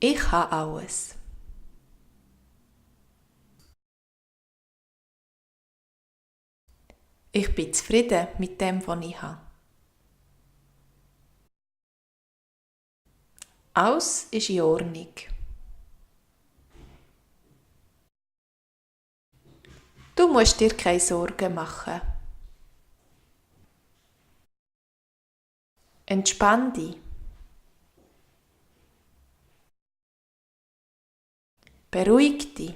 Ich habe alles. Ich bin zufrieden mit dem, was ich habe. Alles ist in Ordnung. Du musst dir keine Sorgen machen. Entspann dich. Beruhig dich.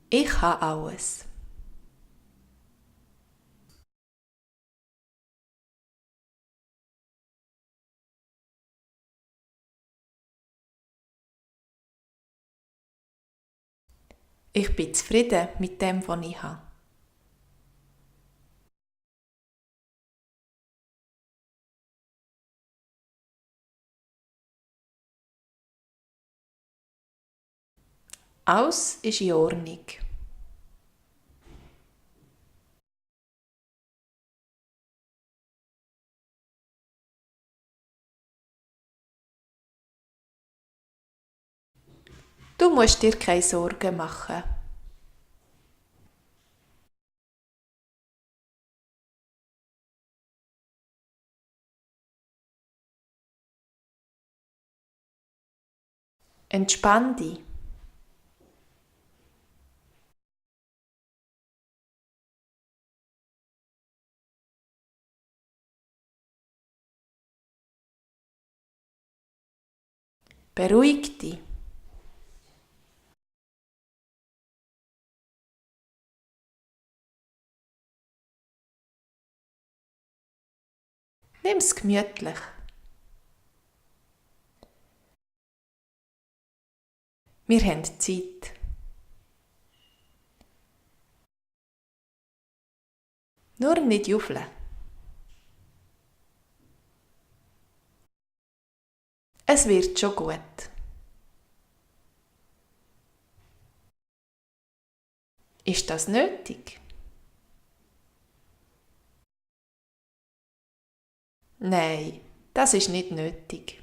Ich habe alles. Ich bin zufrieden mit dem, was ich habe. Alles ist in Ordnung. Du musst dir keine Sorgen machen. Entspann dich. Beruhig dich. Nimm's gemütlich. Wir haben Zeit. Nur nicht juffeln. Es wird schon gut. Ist das nötig? Nein, das ist nicht nötig.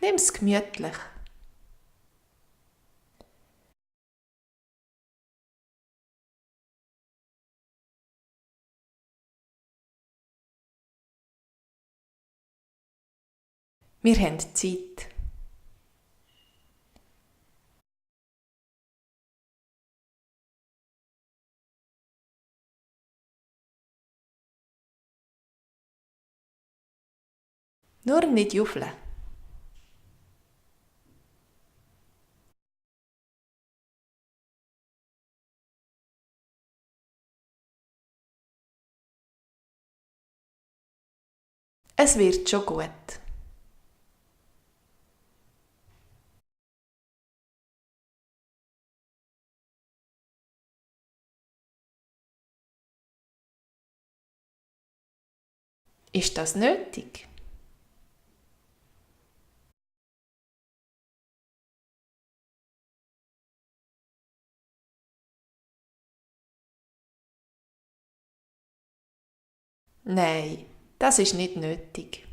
Nimm's gemütlich. Wir haben Zeit. Nur nicht juffeln. Es wird schon gut. Ist das nötig? Nein, das ist nicht nötig.